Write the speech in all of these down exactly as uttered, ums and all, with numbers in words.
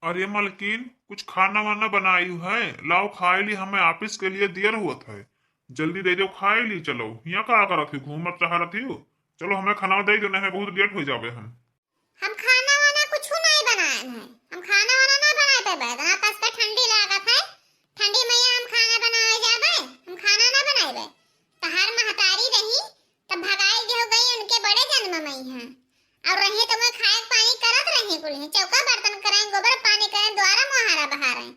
अरे मलकिन, कुछ खाना वाना बनाई है, लाओ खाए ली, हमें office के लिए देर होत है, जल्दी दे दो खाए ली। चलो, हियाँ का करत ही, घूमत टहरत ही हो। चलो, हमें खाना दे दो, नहीं बहुत late हो जाबे हम। हम खाना वाना कुछ नहीं बनाए हैं, हम खाना वाना ना बनाए पाबे, इतना कस के ठंडी लागत है, ठंडी में हम खाना बनाए जाबे, हम खाना ना बनाए। तहार महतारी रही तब भगाई दियो गई उनके बड़े जन्म में है। और रही तो मैं खाए पानी करत रही कुल ही, चौका बर्तन करें, गोबर पानी करें, द्वारा मोहारा बहारें।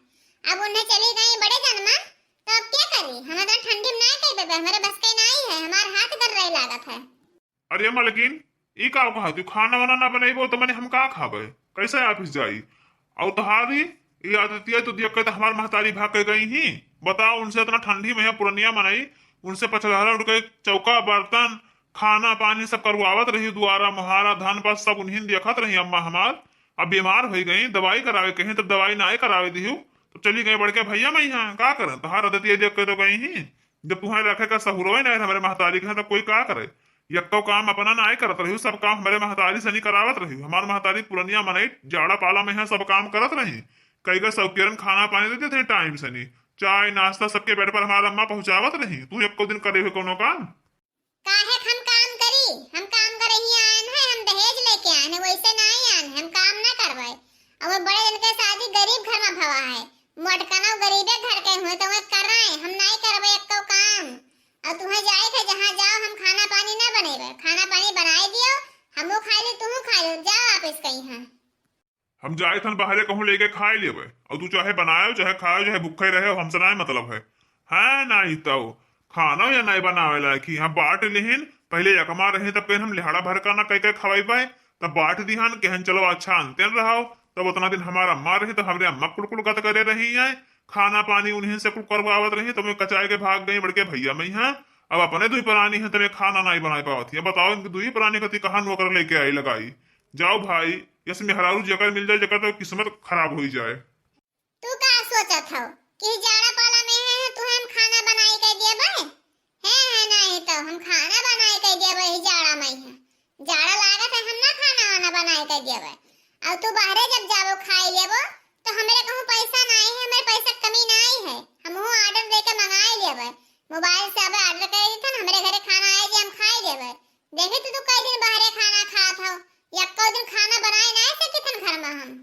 अब उन्हें चली गई बड़े जन्म, तो अब क्या करी? हम इतना ठंडी में ना कह पाबे, हमारे बस के नहीं है, हमार हाथ कर रहे लागत है। अरे मलकिन, ई का कहा तू? खाना वाना ना बनैबो तो मने हम का खाबे? कैसे office जाई? और तोहारी ई आदतिया तो दिया कहता हमार महतारी भाग के गई ही। बताओ, उनसे इतना ठंडी में है पुरनिया मनई, उनसे पछलहरा उठ के चौका बर्तन, खाना पानी सब करवावत रही, दुआरा मोहारा धान पास सब उन्हीं देखत रही अम्मा हमार। अब बीमार हो गई, दवाई करावे कहीं तब दवाई ना करावे दिहू, तो चली गई बड़के भैया मैं यहाँ का करें? तोहार आदतिया दिया कहता गई ही। जब तुम्हें रखे का सहूरवे नहीं हमारे महतारी के, तो कोई का करे? यक्को काम अपना नाय करत रही, सब काम हमारे महतारी सनी करावत रही। हमार महतारी पुरनिया मनई जाड़ा पाला में है, सब काम करत रही। कई का सौकियरन खाना पानी देते थे time सनी, चाय नाश्ता सबके बेड पर हमार अम्मा पहुँचावत रही। तू यक्को दिन करे हुए कोनो काम? काहे हम काम करी? हम काम करे ही आयन है, हम दहेज लेके आयन है, वैसे नहीं आयन है, हम काम ना करबे। अब वो बड़े जन के शादी गरीब घर में भवा है, मोटकनो गरीबे घर के हुए तो वह कर रहे, हम नहीं करबे एक्को काम। और तुम्हें जाए थे जहाँ जाओ, हम खाना पानी ना बनेबे, खाना पानी बनाए दियो, हमहू खाए ली, तुहू खाए लो, जाओ आप इसके यहाँ। हम जाए थन बाहरे कहूँ लेके खाए लेबे, और तू चाहे बनायो, चाहे खायो, चाहे भूखे रहे, हमसे ना मतलब है। है नहीं तो खाना या नहीं बनावे लायक ही, हम बांट लिहिन, पहले यकमा रहे तब कहीं हम लिहाड़ा भर का ना कह के खवाई पाए, तब बांट दिहन, कहन चलो अच्छा अंतेन रहो, तब उतना दिन हमार अम्मा रही, तब हमरे अम्मा कुड़कुड़ गत करे रही है, खाना पानी उन्हीं से कुल करवावत रही, तब मैं कचाए के भाग गई बड़के भैया मैं यहाँ। अब अपने दुई प्राणी हैं, तब ये खाना नहीं बनाए पावत है। बताओ, इनके दुई प्राणी कति कहाँ नौकर लेके आई लगाई? जाओ भाई, यस मेहरारू जेकर मिल जाए, जेकर तो किस्मत खराब होई जाए। तू का सोचत हव कि जाड़ा पाला में है, तू हम खाना बनाए के देबे? है, है नहीं तो हम खाना बनाए के देबे, ही जाड़ा में है। जाड़ा लागत है, हम ना खाना वाना बनाए के देबे। और तू बाहरे जब जाबो खाए लेबो, तो हमरे कहूँ पैसा नहीं है, हमरे पैसा के कमी नहीं है। हमहू order दे के मंगाए लेबे। Mobile से अब order कर देथन, हमरे घरे खाना आए जे हम खाए लेबे। देखे तू, तू कई दिन बाहरे खाना खात हव, यक्को दिन खाना बनाए ना सकिथन घर में हम।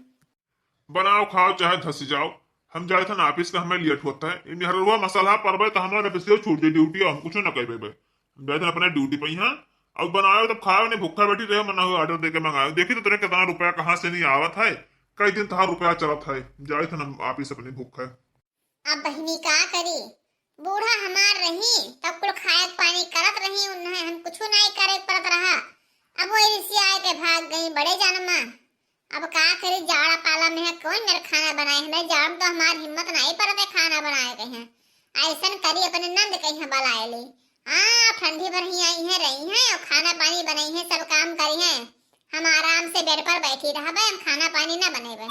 बनाओ, खाओ, चाहे धसी जाओ। हम जाए थन office का, हमें late होता है। इ मेहररुआ मसलहा परबे तो हमारे office से छूट जाए duty, हम कुछ ना कह पाबे। हम जाए थन अपने duty पे यहाँ। अब बनाओ तब खाओ, नहीं भूखा बैठी रहे, मना हो order दे के मंगाओ। देखी तो तेरे कितना रुपया कहाँ से नहीं आवत है, कई दिन तहार रुपया चलत है। जाए थन हम office अपनी भूखा। अब बहिनी का करी, बूढ़ा हमार रही तब कुल खाए पानी करत रही, उन्हें हम कुछ नहीं करे पड़त रहा। अब वो रिसिया के भाग गई बड़े जनमा। अब का करी, जाड़ा पाला में है, कौन मेर खाना बनाए? हमें जाड़ा में तो हमार हिम्मत नहीं पड़त है खाना बनाए के हैं। ऐसन करी, अपने नंद के यहाँ बुलाए ली। हाँ, ठंडी भर ही आई है, रही है और खाना पानी बनाई है, सब काम करी है। हम आराम से bed पर बैठी रहबे, हम खाना पानी ना बनेबे।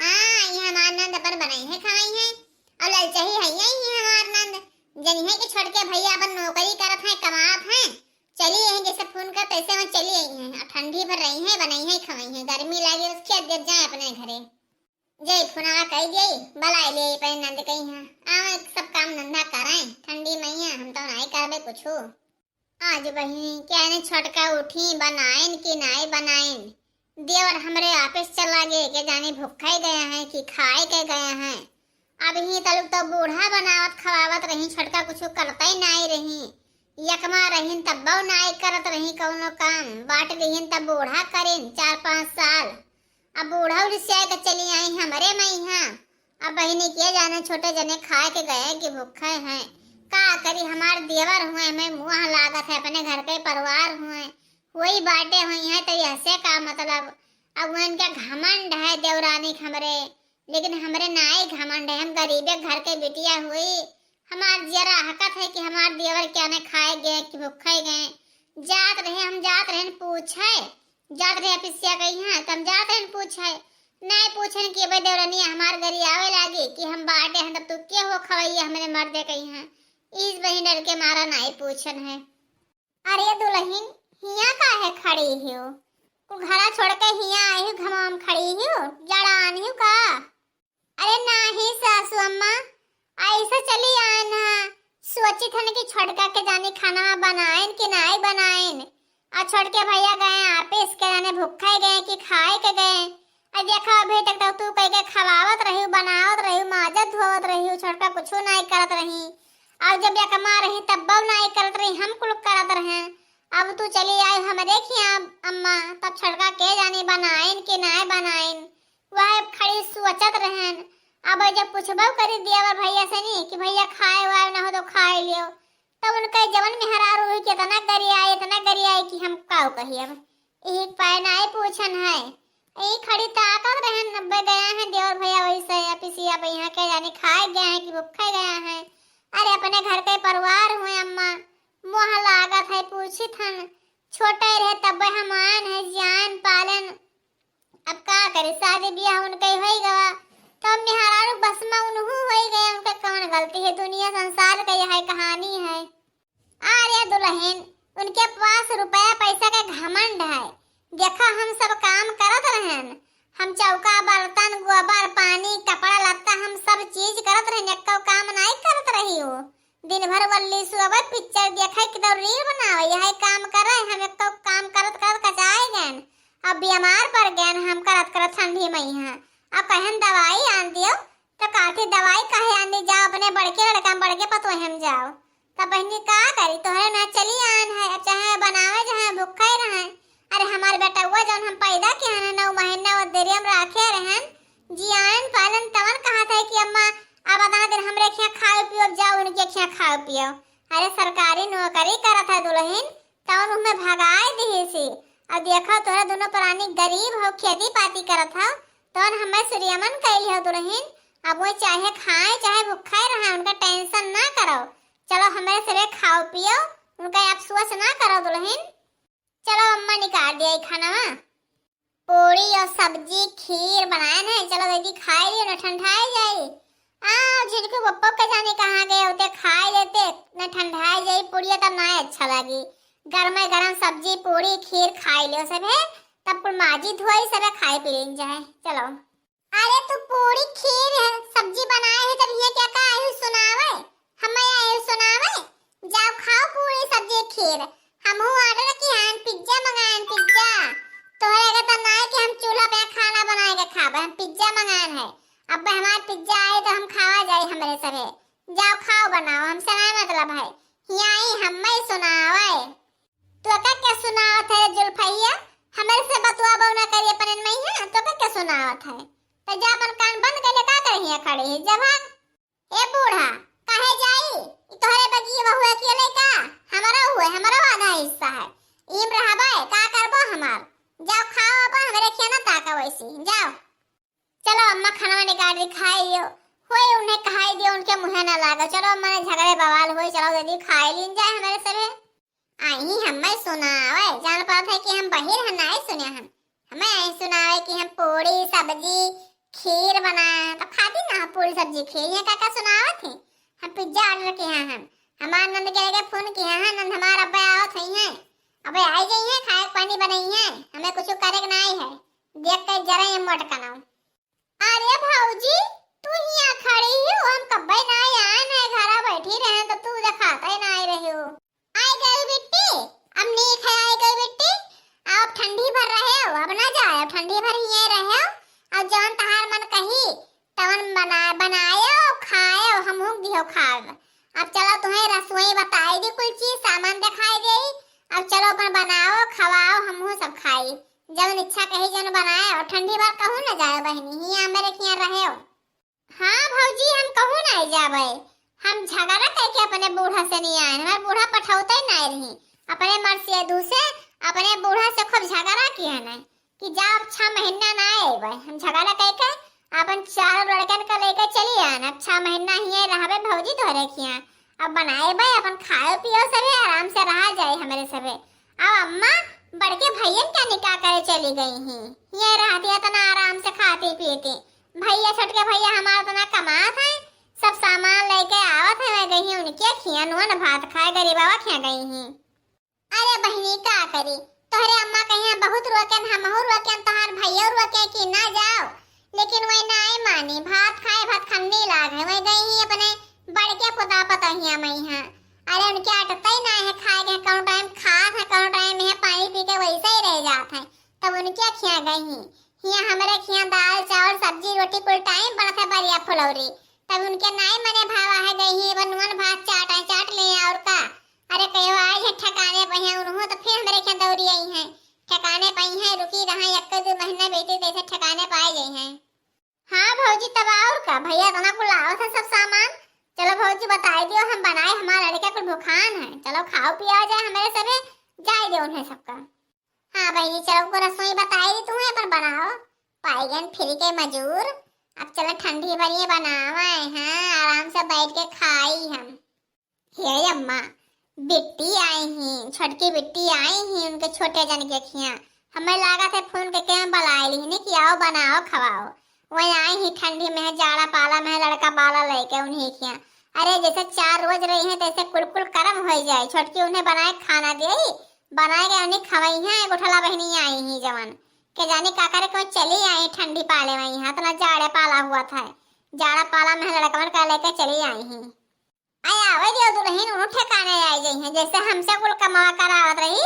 हाँ, ये हमार नंद अपन बनाई है, खवाई है। और ललचही है यही हमार नंद, जनी है कि छोटके भैया अपन नौकरी करत हैं, कमात हैं, चली आई, जैसे फोन कर तैसे वहाँ चली आई हैं। और ठंडी भर रही हैं, बनाई हैं, खवाई हैं, गर्मी लागे उसके अद्दे जाए अपने घरे। जय फोनवा कह दिए, बुलाए लिए अपने नंद कही हैं, आवे सब काम धंधा करें, ठंडी मैया हम तो नहीं करबे कुछ। आज बहिनी, क्या ने छोटका उठी, बनाइन कि नाई बनाइन? देवर हमरे office चला गए, के जाने भूखे गए हैं कि खाए के गए हैं। अब ही तलुक तो बूढ़ा बनावत खवावत रही, छोटका कुछ करते ही नाई रही। यकमा रहीन तब्बो नाई करत रही कौनो काम, बांट दिहिन तब बूढ़ा करिन चार पाँच साल। अब बूढ़ा रिसिया के चली आई हमरे मइहाँ। अब बहिनी के जाने छोटे जने खाए के गए कि भूखे हैं। का करी, हमार देवर हुए, हमें मुँह लागत है, अपने घर के परिवार हुए, वही बाटे हुई हैं, तो यहसे का मतलब? अब वो इनके घमंड है देवरानी के हमरे, लेकिन हमरे नाई घमंड है, हम गरीबे घर के बिटिया हुई। हमार जियरा हकत है कि हमार देवर क्या ने खाए गए कि भूखे गए। जात रहे, हम जात रहन पूछे, जात रहे अपिसिया कही हैं, तब जात रहन पूछे, नहीं पूछन कि भाई देवरनिया हमार गरी आवे लागी कि हम बाटे हैं, तब तू के हो खवैया हमरे मर्दे कही हैं। इस बहिन डर के मारा नहीं पूछन है। अरे दुलहिन, हियाँ काहे खड़ी हो? तू घरा छोड़ के हियाँ आई हूँ, घमवा में खड़ी हूँ, जड़ा आन हूँ का? अरे नाही सासू अम्मा, ऐसे चली आन है। सोचित हन कि छोटका के जानी खाना बनाएन कि नाई बनाएन। आ छोटके भैया गए ऑफिस के, जाने भूखे गए कि खाए के गए। आ देखा अभी तक तो तू कह के खवावत रही, बनावत रही, माजत धोवत रही, छोटका कुछो नाई करत रही। और जब यकमा रही तब नाई करत रही, हम कुल करत रहे। अब तू चली आई हमरे खिया अम्मा, तब छोटका के जानी बनाएन कि नाई बनाएन। वह खड़ी सोचत रहन। अब जब पूछबो करी देवर भैया से नी कि भैया खाए वाए ना हो तो खाए लियो, तब उनके जवन मेहरारू हुई कि इतना गरियाए, इतना गरियाए कि हम काऊ कही। अब एक पाए नाई पूछन है, यही खड़ी ताकत रहन। अब गया है देवर भैया वही से या पिसिया, अब यहाँ के जानी खाए गया है कि भूखे गया है। अरे अपने घर के परिवार हुए अम्मा, मोह लागत है पूछित हन। छोटे रहे तब हम आन है, जान पालन। अब का करे, शादी ब्याह उनके होई गवा, तो मेहरारू बस में उनहू होई गए, उनके कौन गलती है? दुनिया संसार के यह कहानी है। अरे दुल्हन, उनके पास रुपया पैसा के घमंड है। देखा हम सब काम करत रहन, हम चौका बर्तन, गोबर पानी, कपड़ा लत्ता, हम सब चीज करत रहन, एक्को काम नाई करत रही हो। दिन भर वल्ली सुअबे, पिक्चर देखे, कि दौर रील बनावे, यही काम करे। हम एक तो काम करत करत कचाए गएन, अब बीमार पड़ गएन हम करत करत ठंडी में यहाँ। अब कहन दवाई आन दियो, तो कहती दवाई काहे आन दी, जाओ अपने बड़के लड़का में बड़के पतोह हम जाओ। तब बहनी का करी, तोहरे में चली आन है, अब चाहे बनावे चाहे भूखे रहे। अरे हमार बेटउआ जौन हम पैदा किहन है, नौ महीना वो देरिया में राखे रहन, जियान पालन तवन कहत है कि अम्मा अब अतना दिन हमरे खिया खाओ पियो, अब जाओ उनके खिया खाओ पियो। अरे सरकारी नौकरी करत है दुल्हन, तवन उहमें भगाए दिही सी। अब देखो तोहरा दोनों प्राणी गरीब हो, खेती पाती करत हो, तवन हमें सूर्यमन कैली हो दुल्हन। अब वो चाहे खाए चाहे भूखे रहे, उनका टेंशन ना करो। चलो हमरे सबे खाओ पियो, उनका अफसोस ना करो दुल्हन। चलो अम्मा निकाल दिया ई खाना में। पूरी और सब्जी, खीर बनाए हैं, चलो दीदी खाए लियो ना, ठंडाए जाई। आ झिनकू पप्पो के जाने कहाँ गए होते, खाए लेते ना, ठंडाए जाई। पूरी तब ना अच्छा लगी, गरमे गरम सब्जी, पूरी, खीर खाए लियो सब है, तब कुल माजी धोई सब है, खाए पी लेन जाए। चलो। अरे तू पूरी खीर है, सब्जी बनाए है, जब ये क्या का आयु सुनावे, हमें आयु सुनावे। जाओ खाओ पूरी सब्जी खीर। हमहू ऑर्डर किहन, पिज्जा मंगाएन, पिज्जा। तोहरे के तो नाई कि हम चूल्हा पे खाना बनाए के खाबे, हम पिज्जा मंगाएन है। अब हमार पिज्जा आई तो हम खावा जाई हमरे सभे। जाओ खाओ बनाओ, हमसे ना मतलब है। हियाँ आई हमें सुनावे। तोका के सुनावत है जुल्फैया? हमरे से बतुआ बउना करी अपने में है, तोका के सुनावत है? तो जा अपन कान बंद कर ले, का करिया खड़ी है? जब हम ए बूढ़ा, काहे जाई? ई तोहरे बगी बहू अकेले का? हमारा हुए, हमारा आधा हिस्सा है। ईम रहबे, का करबो हमार? जाओ खाओ अपन, हमरे खिया ना ताका वैसी। जाओ। चलो अम्मा खाना निकाल दी, खाई लियो। होए उन्हें खाई दियो, उनके मुँहे ना लागो। चलो अम्मा ने झगड़े बवाल होए, चलो दीदी खाई लीन जाए हमरे सरे। आई हमें सुनावे, जान पात है कि हम बहिर हैं, नाई सुने हम। हमें आई सुनावे कि हम पूरी सब्जी खीर बनाए हैं, तो खाती ना हम पूरी सब्जी खीर। ये का का सुनावत है? हम पिज्जा ऑर्डर किए हैं हम। हमार नंद के लगे फोन किए हैं, नंद हमार अब्बे आवत हुई हैं, अबे आई गई हैं, खाए के पानी बनाई हैं, हमें कुछ करे के नाई है। देख के जरा ये मोट कनाऊ। अरे भौजी, तू हियाँ खड़ी हो, हम कब्बे ना आए हैं घरा, बैठी रहे तो तू देखाते ना आए रहे हो। आई गई बिट्टी, अब नीक है आई गई बिट्टी। अब ठंडी भर रहे हो, अब ना जाए, अब ठंडी भर हियाँ रहे हो। अब जौन तहार मन कही तवन बना बनाए खाए, हम हुक दियो खाब। अब चलो तुम्हें रसोई बताई दी, कुल चीज सामान दिखाई दे। अब चलो अपन बनाओ खवाओ, हमहू सब खाई। जौन इच्छा कही जौन बनाए, और ठंडी भर कहूँ न जाए बहनी, हियाँ मेरे खियाँ रहे हो। हाँ भौजी, हम कहूँ नहीं जाबे, हम झगड़ा करके अपने बूढ़ा से नहीं आए, हमारे बूढ़ा पठौते नहीं रही, अपने मर्सिया दूसे अपने बूढ़ा से खूब झगड़ा किया नहीं कि जा अब छह महीना ना आए, हम झगड़ा करके अपन चारों लड़कन का लेके चली आन, अब छह महीना ही रहबे भौजी तोहरे खियाँ। अब बनाए बे, अपन खाओ पियो सबे, आराम से रहा जाए हमरे सबे। अब अम्मा बड़के भैयन का निकाह करे चली गई ही। ये रहती इतना आराम से खाती पीती। भैया, छोटके भैया हमार इतना कमात हैं, सब सामान लेके आवत हैं, मैं गई ही उनके खिया नून भात खाए, गरीबावा खिया गई ही। अरे बहिनी का करी, तोहरे अम्मा कहिया बहुत रोकेन, हमहू रोकेन, तोहार भइयो रोके कि ना जाओ, लेकिन वही नाई मानी। भात खाए, भात खन्नी लाग है, वही गई ही अपने बड़के पुता पतोहिया मइहाँ। अरे उनके अटतई नाई है खाए के, कौन टाइम खात है, कौन टाइम में पानी पी के वैसे ही रह जात है। तब उनके खिया गई ही, हिया हमरे खिया दाल चावल सब्जी रोटी कुल टाइम बनत है, बरिया फुलौरी। तब उनके नाई मने भावा है, गई ही बस नून भात चाट है, चाट ले और का। अरे कहियो आई है ठिकाने पे है उनहू तो फिर हमरे खिया दौड़ी आई है। ठिकाने पे ही है, रुकी रहा, एक दो महीना बीती तैसे ठिकाने पे आ गई है। हाँ भौजी, तब और का, भइया इतना कुल आवत है सब सामान। चलो भौजी, बताई दियो, हम बनाए, हमार लड़का कुल भुखान है। चलो खाओ पिया जाए हमरे सभे, जाए दियो उन्हें सबका। हाँ बहिनी, चलो को रसोई बताई दी तुम्हें, अपन बनाओ। पाई गन फ्री के मजूर, अब चलो ठंडी बनिए बनावे, हाँ आराम से बैठ के खाई हम। हे अम्मा, बिट्टी आई ही, छोटकी बिट्टी आई ही, उनके छोटे जन के खिया। हमें लागत है फोन करके हम बुलाए ली ने कि आओ बनाओ खवाओ। वही आई ही ठंडी में, जाड़ा पाला में, लड़का पाला लेके उन्हीं खिया। अरे जैसे चार रोज रही है तैसे कुल कुल करम हो जाए। छोटकी उन्हें बनाए खाना दे, बनाए के उन्हें खवाई है। गुठला बहिनी आई ही जवन के जाने का करे को चली आई ठंडी पाले में, यहाँ इतना जाड़े पाला हुआ था, जाड़ा पाला में लड़कवन का लेके चली आई ही। आय आवे दियो दुलहिन, उन्हू ठिकाने आइ जइहैं। जैसे हमसे कुल कमवा करावत रही,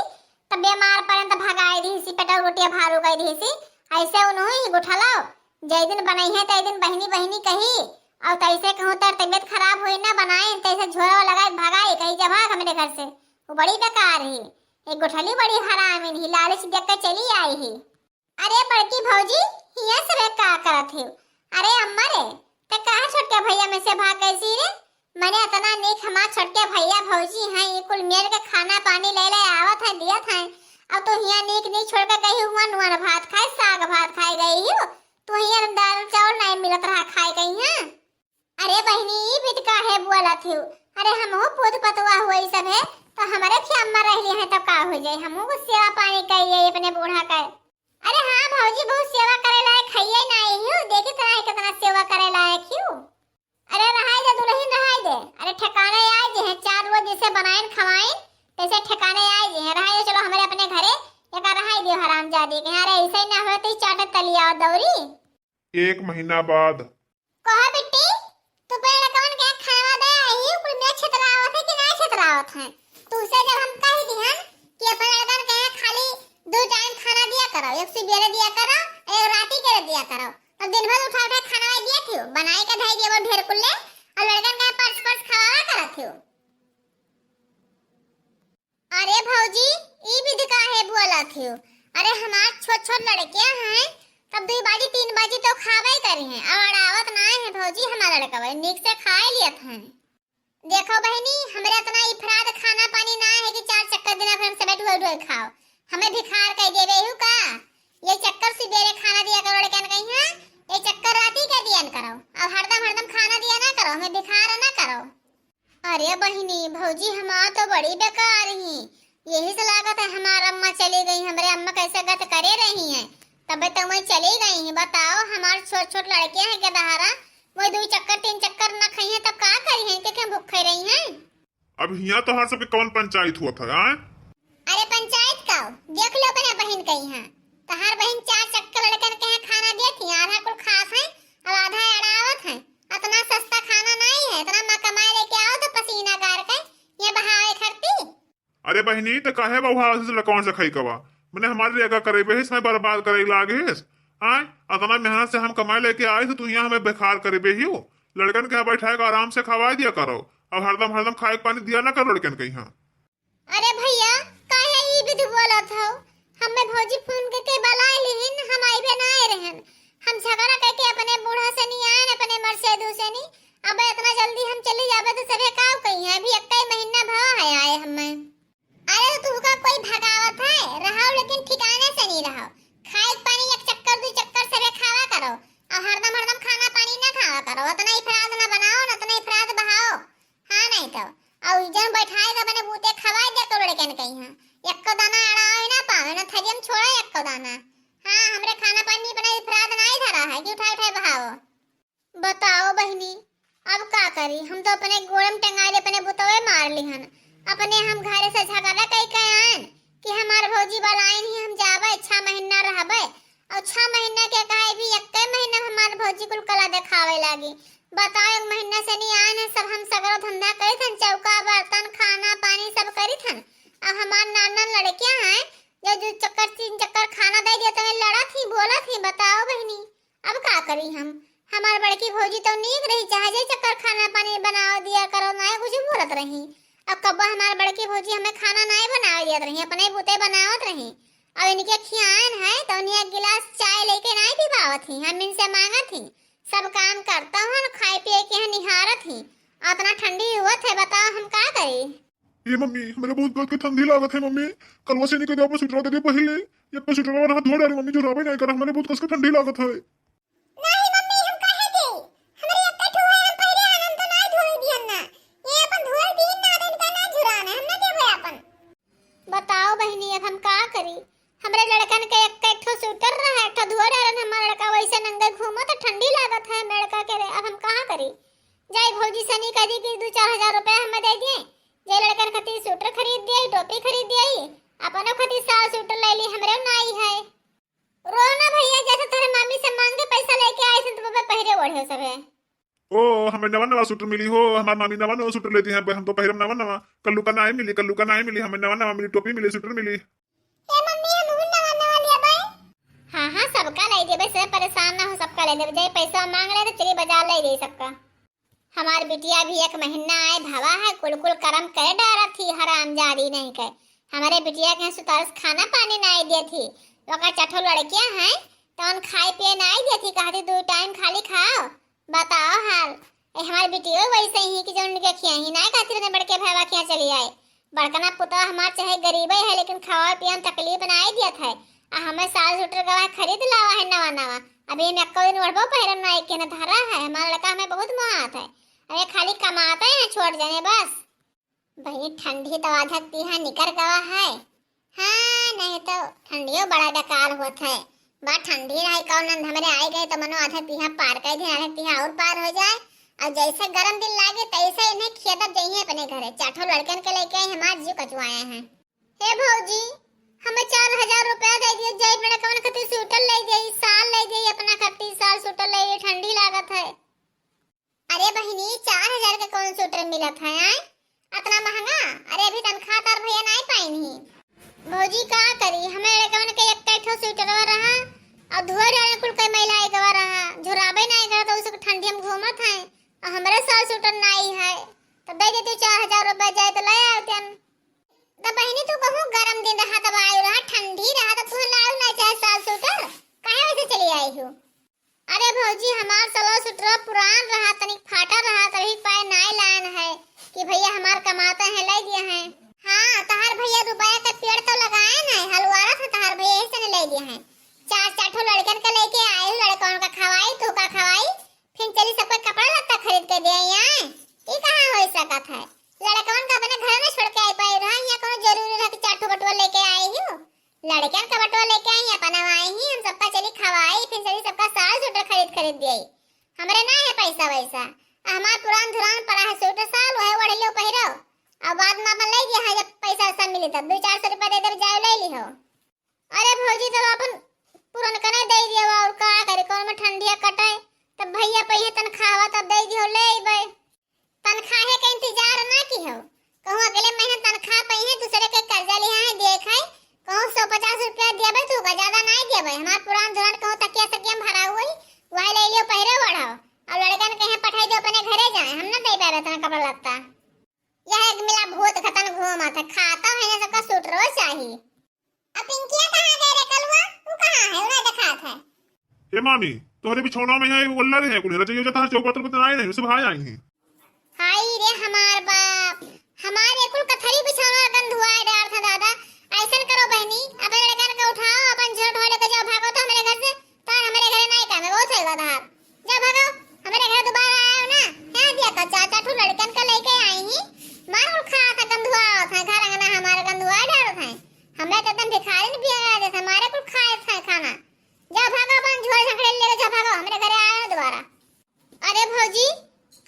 तब बेमार पड़ेन त भगाइ दिहिसी, पेटवा रोटिया भारू कइ दिहिसी। ऐसे उन्हू ही गुठलाओ, जै दिन बनइहैं तै दिन बहिनी बहिनी कही। अउर तैसे कहूँ तर तबियत खराब होई ना, बनाए तैसे झोरा लगाए भगाई, कही जा भाग हमरे घर से। वो बड़ी बेकार ही, एक गुठली बड़ी हरामिन ही, लालच देख के चली आई ही। अरे बड़की भौजी, हियाँ सबे का करत हिउ? अरे अम्मा रे, ते काहे छोटके भइया में से भाग गइसी रे? मने अतना नीक हमार छोटके भइया भौजी हैं, ई कुल मेर के खाना पानी ले ले आवत हैं, दियत हैं। अब तू हियाँ नीक नीक छोड़ के गई हुआ, नुआ भात खाए, साग भात खाए गई हिउ। तू हियाँ दाल चाउर नाहीं मिलत रहा खाए के हियाँ। अरे बहिनी, ई बिध काहे बोलत हिउ? अरे हमहू पूत पतुआ हुई सब है, तो हमरे खिया अम्मा रहली हैं, तब का हो जाए? हमहू कुछ सेवा पानी करिए अपने बूढ़ा का। अरे हाँ भौजी, बहुत सेवा करे लायक हइये ना हिउ, देखी तो नाहीं कितना सेवा करे लायक हिउ। अरे रहाई दे दुलहिन, रहाई दे। अरे ठिकाने आइ जे हैं, चार रोज जैसे बनाइन खवाइन, तैसे ठिकाने आइ जे हैं। रहाई दे, चलो हमरे अपने घरे, एका रहाई दियो हरामजादी के। अरे ऐसे ही ना होए तो ही चाटत तलिया और दौरी। एक महीना बाद। कहा बिट्टी, तू पेड़ कौन के खावा दे आई, कुल में छितरावत है कि ना छितरावत है? तू से जब हम कह दिहन कि अपने लड़कन के खाली दो टाइम खाना दिया करो, एक सुबेरे दिया करो, एक राती के दिया करो, तब दिन भर उठा उठा खाना दिया थियो, बनाए के धई दिया वो ढेर कुल्ले, और लड़कन के पर्स पर्स खवावा करत थियो। अरे भौजी, ई विधि काहे बोलत हिउ? अरे हमार छोट छोट लड़कियां हैं, तब दुई बाजी तीन बाजी तो खावे करी हैं। अब अड़ावत नाहीं है भौजी, हमार लड़कवा नीक से खाए लियत हैं। देखो बहिनी, हमरे इतना इफराद खाना पानी ना है कि चार चक्कर देना फिर हम सबे ढोए ढोए खाओ। हमें भिखार कह देवे हिउ का? ये चक्कर सुबेरे खाना दिया करो लड़कन कहीं, हाँ? ये चक्कर राती के दियन करो, अब हरदम हरदम खाना दिया ना करो, हमें भिखार ना करो। अरे बहिनी, भौजी हमार तो बड़ी बेकार ही। यही से लागत है हमार अम्मा चली गई, हमरे अम्मा कैसे गत करे रही हैं, तबे तो वही चली गई हैं। बताओ, हमार छोट छोट लड़के हैं के दहारा, वही दो चक्कर तीन चक्कर न खाई हैं, तब का करी हैं, के, के भूखे रही हैं? अब हियाँ तोहार सबके कौन पंचायत हुआ था, आय? अरे पंचायत का, देख लो अपने बहिन के यहाँ। तहार बहिन चार चक्कर लड़कन के यहाँ खाना देत ही, आधा कुल खात हैं, अब आधा अड़ावत हैं। इतना सस्ता खाना नहीं है, इतना मा कमाए लेके आओ तो पसीना गार के ये बहावे खरती। अरे बहिनी, तो काहे बउहा से लड़कवन से खाई कवा? मने हमारे लिए का करे बेहिस, हमें बर्बाद करे लागे हिस। आय, इतना मेहनत से हम कमाए लेके आए थे, तू यहाँ हमें बेकार करे बेहियो। लड़कन के यहाँ बैठाए का आराम से खवाए दिया करो, अब हरदम हरदम खाए के पानी दिया ना करो लड़कन के यहाँ। अरे भैया, काहे ई विधि बोलत हो? हमें भौजी फोन करके बुलाए लिहिन, हम आइबे ना आए रहन। हम झगड़ा करके अपने बूढ़ा से नहीं आए, अपने मर्सेदू से नहीं। अब इतना जल्दी हम चली जाबे तो सभे का कही है? अभी एक ही महीना भवा है आए हमें। अरे तो तुमका कोई भगावत है? रहो लेकिन ठिकाने से नहीं रहो। खाए के पानी एक चक्कर दो चक्कर सभे खावा करो, और हरदम हरदम खाना पानी ना खावा करो। उतना इफराद ना बनाओ ना, उतना इफराद बहाओ। हाँ नहीं तो। और जन बैठाए तो अपने बूते खवाए दे करो लड़कन कहीं। हाँ, एको दाना अड़ावे ना पावे ना, थरियम छोड़ा एको दाना। हाँ, हमरे खाना पानी अपना इफराद ना ही धरा है कि उठाए उठाए बहाओ। बताओ बहिनी, अब का करी? हम तो अपने गोड़म टंगाए ले अपने बुतवे मार लिहन। अपने हम घरे से झगड़ा कई के आयन, कि हमार भौजी बलाइन ही, हम जाबे, छह महीना रहबे। और छह महीना के कहे भी, एक्के महीना में हमार भौजी कुल कला देखावे लागी। बताओ, एक महीना से नहीं आए हैं, सब हम सगरो धंधा करी थन, चौका बर्तन, खाना पानी सब करी थन। अब हमार नाना लड़कियां हैं, जो दो चक्कर तीन चक्कर खाना दे दिया तो लड़त ही, बोलत ही। बताओ बहिनी, अब का करी हम? हमार बड़की भौजी तो नीक रही, चाहे जे चक्कर खाना पानी बनावे दिया करो, नाय कुछ बोलत रही। अब कब्बो हमार बड़की भौजी हमें खाना नाय बनावे दियत रही, अपने बूते बनावत रही। अब इनके खियान है तो उन्हें एक गिलास चाय लेके नाय पिबावत ही, हम इनसे मांगत ही। सब काम करता हूँ, खाए पिए के यहाँ निहारत ही, इतना ठंडी हुआ थे, बताओ हम का करी? ए मम्मी, हमरे बहुत कस के ठंडी लागत है मम्मी। कलवा से निकल जाओ, अपन स्वेटर दे दे पहले। ये अपन स्वेटर वाला हाथ धो डाले मम्मी, जुराबे नहीं कर, हमरे बहुत कस के ठंडी लागत है। नहीं मम्मी, हम काहे देई? हमरे एक्के ठो है, हम पहिरे हन, हम तो नाय धोई दिहन ना। ये अपन धोई दिहन ना, तो इनका ना झुरान है, हम ना देबे अपन। बताओ बहिनी, अब हम का करी? हमरे लड़कन के एक, एक ठो स्वेटर रहा, एक ठो धोए डालन, हमार लड़का वैसे नंगे घूमत, ठंडी लागत है हमरे लड़का के रे, अब हम कहाँ करी? जाई भौजी सनी कह दी कि दो चार हजार रुपया हमें दे दिए, जे लड़कन खातिर स्वेटर खरीद दिए, टोपी खरीद दिए, अपनो खातिर साल स्वेटर ले ली, हमरे नाई है। रो ना भैया, जैसे तोहरे मामी से मांग के पैसा लेके आई थे, तो बबे पहिरे ओढ़े सब है। ओ, हमें नवा नवा स्वेटर मिली हो, हमार मामी नवा नवा स्वेटर लेती हैं, हम तो पहिरम नवा नवा। कल्लू का नाई मिली, कल्लू का नाई मिली, हमें नवा नवा मिली, टोपी मिली, स्वेटर मिली। ए मम्मी, हम नवा नवा लेबै। हाँ हाँ, सबका ले देबे, से परेशान ना हो, सबका ले देबे। जाई पैसा मांग ले तो चली बाजार ले दे सबका। हमार बिटिया भी एक महीना आए भवा है, कुल कुल करम करे डारत थी, हरामजादी नहीं के। हमारे बिटिया के सुतारस खाना पानी नाई दिए थी, ओकर चठो लड़कियां हैं, तौन खाए पिए नाई दिए थी, कहती दो टाइम खाली खाओ। बताओ हाल। ए, हमार बिटियो वैसे ही कि जौन के खिया ही नाई कहती, अपने बड़के भवा खिया चली आए। बड़कना पुतवा हमार चाहे गरीबे है, लेकिन खावा पिया में तकलीफ नाई दियत है। आ हमें साल स्वेटर गवा खरीद लावा है नवा नवा। अभी हम एको दिन ओढ़बो पहिरम नाई के न धरा है। हमार लड़का हमें बहुत मोहात है। अरे खाली कमाते हैं छोट जने बस। भाई ठंडी तो आधा पीहा निकर गवा है। हाँ, नहीं तो ठंडियो बड़ा बेकार होत है। बा ठंडी रही कौन नंद हमरे आई गए तो मनो आधा पीहा पार कर दे, आधा पीहा और पार हो जाए। और जैसे गरम दिन लागे तैसे इन्हें खेदत जइहे अपने घरे। चार ठो लड़कन के लेके आई, हमार जीव कचुआए हैं। हे भौजी, हमें चार हजार रुपया दे दिए, जाई बड़ा कौन खातिर स्वेटर ले गई, साल ले गई, अपना खातिर साल स्वेटर ले गई, ठंडी लागत है। अरे बहिनी, चार हजार के कौन स्वेटर मिलत है, आय? अतना महंगा? अरे अभी तनखा तार भैया नाई पाइन ही। भौजी का करी, हमें लड़कवन के एक ठो स्वेटरवा रहा और धोए डाले कुल के मैला एक गवा रहा, झुराबे नाई करत, उसे ठंडी हम घूमत हैं और हमरे साल स्वेटर नाई है, तो दे देती चार हजार रुपया, जाए तो ले आते। तो बहिनी तू कहूँ गरम दिन रहा तब आयु रहा, ठंडी रहा तब तू लायु ना चाहे साल स्वेटर, काहे वैसे चली आई हो? अरे भौजी, हमार सलवार सुटरा पुरान रहा, तनिक फाटा रहा, तभी पाए नाय लायन है कि भैया हमार कमाते हैं, ले दिए हैं। हाँ, तहार भैया रुपया का पेड़ तो लगाए हैं, हलवारत है तहार भैया, यही से नहीं ले दिए हैं। चार, चार ठो लड़कन के लेके आए, लड़कन का खवाई, तू का खवाई, फिर चली सबको कपड़ा लत्ता खरीद के दे आई। ई कहाँ हो सकत है? लड़कवन का अपने घर में छोड़ के आई पाई रहा, यहाँ कोनो जरूरी रहा कि चार ठो बटुआ लेके आई हो? लड़कन का बटुआ लेके आई, अपन आई ही, हम सबका चली खवाई, फिर चली सबका साल स्वेटर खरीद खरीद दिए। हमरे ना है पैसा वैसा, आ हमार पुरान धुरान पड़ा है स्वेटर साल, वही ओढ़ लियो पहिरो, और बाद में अपन ले दिया है, जब पैसा वैसा मिली तब दो चार सौ रुपया दे दे, जाओ ले ली हो। अरे भौजी, तब अपन पुरनकने दे दिया और का करे, कौन में ठंडिया कटे, तब भैया पहिए तनखावा तब दे दियो, ले अइबे। तनखाहे के इंतजार ना की हो, कहूँ अगले महीना तनखा पइहे, दूसरे के कर्जा लिहा है, देख है, कहूँ सौ पचास रुपया देबे, तू का ज्यादा नाई देबे। हमार पुरान धुरान कहूँ तकिया सकिया में भरा हुई, वही ले लियो, पहिरे ओढ़ो, और लड़कन कहे पठाई दो अपने घरे जाए, हम ना दे पावे इतना कपड़ा लत्ता। यह एक मिला भूत खतन घूमत है, खाता है ना सबका सूट रोज चाहिए। अब पिंकिया कहाँ गए रे कलुआ? तू कहाँ है? उन्हें देखात है। ए मामी, तोहरे बिछौना में है, वो अल्लाह रे है, कुल रजइयो जता है, चौका तर बतनाए नहीं, सब हाय आई हैं। हाय रे हमार बाप, हमार ये कुल कथरी बिछौना गंधुआ डार था दादा। ऐसन करो बहनी, अपन लड़कन के उठाओ, अपन झोंट हो लेके जाओ, भागो तो हमारे घर से, तार हमारे घरे नहीं काम है, बहुत है गधा। जा भागो, हमारे घर दोबारा आयो ना, यहाँ दिया का चाचा ठू लड़कन का लेके आई ही, मार कुल खा था गंधुआ था, घर अंगना हमारे गंधुआ डार था। हमें तो एकदम भिखारी ने बिया देते, हमारे कुल खाए थे खाना। जा भागा, अपन झोला झंखड़े ले जा भागा, हमरे घरे आया दोबारा। अरे भौजी,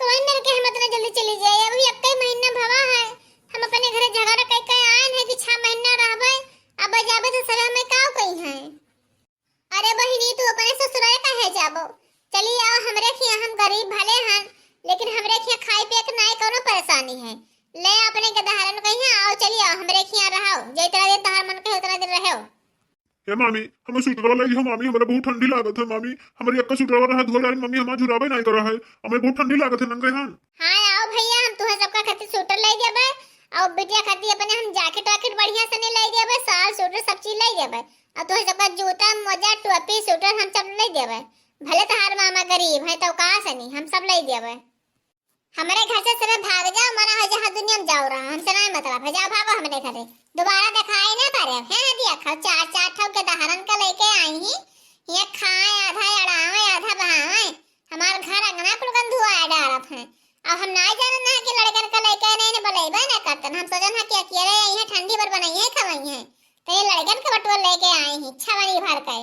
कौन मिल के हम इतना जल्दी चली जाए? अभी एक ही महीना भवा है, हम अपने घरे झगड़ा कई कई आए हैं कि छह महीना रहबे, ए मामी, हमें स्वेटरवा लइ दिहो मामी, हमरा बहुत ठंडी लागत है मामी। हमरी अक्का स्वेटरवा रहा धोए डाली मामी, हमार झुराबे नाहीं करा है, हमें बहुत ठंडी लागत है नंगे हाथ। हाँ, आओ भइया, हम तुहे सबका खातिर स्वेटर लइ देबे, अउ बिटिया खातिर अपने हम जैकेट वैकेट बढ़िया से नहीं लइ देबे, साल स्वेटर सब चीज लइ देबे, अउ तुहे सबका जूता, मोजा, टोपी, स्वेटर हम सब लइ देबे। भले तोहार मामा गरीब है, तो का सनी, हम सब लइ देबे। हमरे घर से सभे भाग जाओ, मना है जहाँ दुनिया में जाओ रहा, हमसे नहीं मतलब है, जाओ भागो हमरे घरे, दोबारा दिखाई नहीं पड़े। हैं, दिया खाओ, चार चार ठो के दहरन का लेके आई ही, ये खाए आधा अड़ावे आधा बहावे, हमार घर अंगना कुल गंधुआ डारत हैं। अब हम नहीं जानत ना कि लड़कन का लेके नहीं ने बलेबे न करतन, हम सोचन है कि अकेले आई है, ठंडी भर बनाई है, खवाई है, तो ये लड़कन के बटुआ लेके आई ही, छवनी भर के।